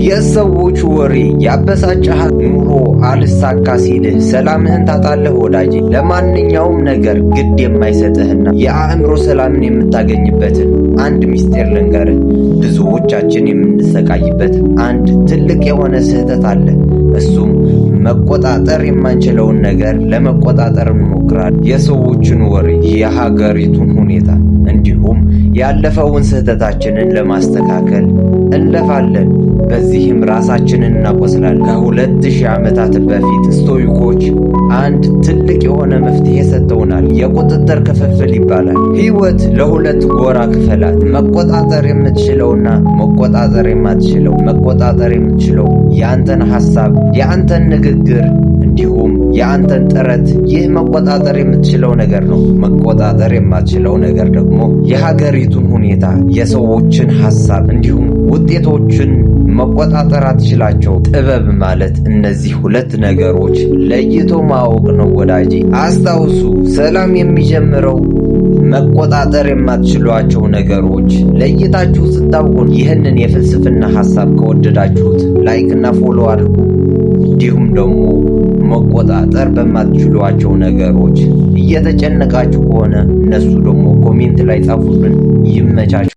የሰዎች ወሬ ያበሳጭሃል። ኑሮ አልሳካ ሲልህ ሰላምህን ታጣለህ ወዳጄ። ለማንኛውም ነገር ግድ የማይሰጥህና የአእምሮ ሰላምን የምታገኝበትን አንድ ምስጢር ልንገርህ። ብዙዎቻችን የምንሰቃይበት አንድ ትልቅ የሆነ ስህተት አለ። እሱም መቆጣጠር የማንችለውን ነገር ለመቆጣጠር እንሞክራለን። የሰዎችን ወሬ፣ የሀገሪቱን ሁኔታ እንዲሁም ያለፈውን ስህተታችንን ለማስተካከል እንለፋለን። በዚህም ራሳችንን እናቆስላለን። ከ2000 ዓመታት በፊት ስቶይኮች አንድ ትልቅ የሆነ መፍትሄ ሰጥተውናል። የቁጥጥር ክፍፍል ይባላል። ህይወት ለሁለት ጎራ ክፈላት። መቆጣጠር የምትችለውና መቆጣጠር የማትችለው። መቆጣጠር የምትችለው የአንተን ሐሳብ፣ የአንተን ንግግር እንዲሁም የአንተን ጥረት። ይህ መቆጣጠር የምትችለው ነገር ነው። መቆጣጠር የማትችለው ነገር ደግሞ የሀገሪቱን ሁኔታ፣ የሰዎችን ሐሳብ እንዲሁም ውጤቶችን መቆጣጠር አትችላቸው። ጥበብ ማለት እነዚህ ሁለት ነገሮች ለይቶ ማወቅ ነው ወዳጄ። አስታውሱ፣ ሰላም የሚጀምረው መቆጣጠር የማትችሏቸው ነገሮች ለይታችሁ ስታውቁ። ይህንን የፍልስፍና ሐሳብ ከወደዳችሁት like እና follow አድርጉ። እንዲሁም ደግሞ መቆጣጠር በማትችሏቸው ነገሮች እየተጨነቃችሁ ከሆነ እነሱ ደግሞ comment ላይ ጻፉልን። ይመቻችሁ።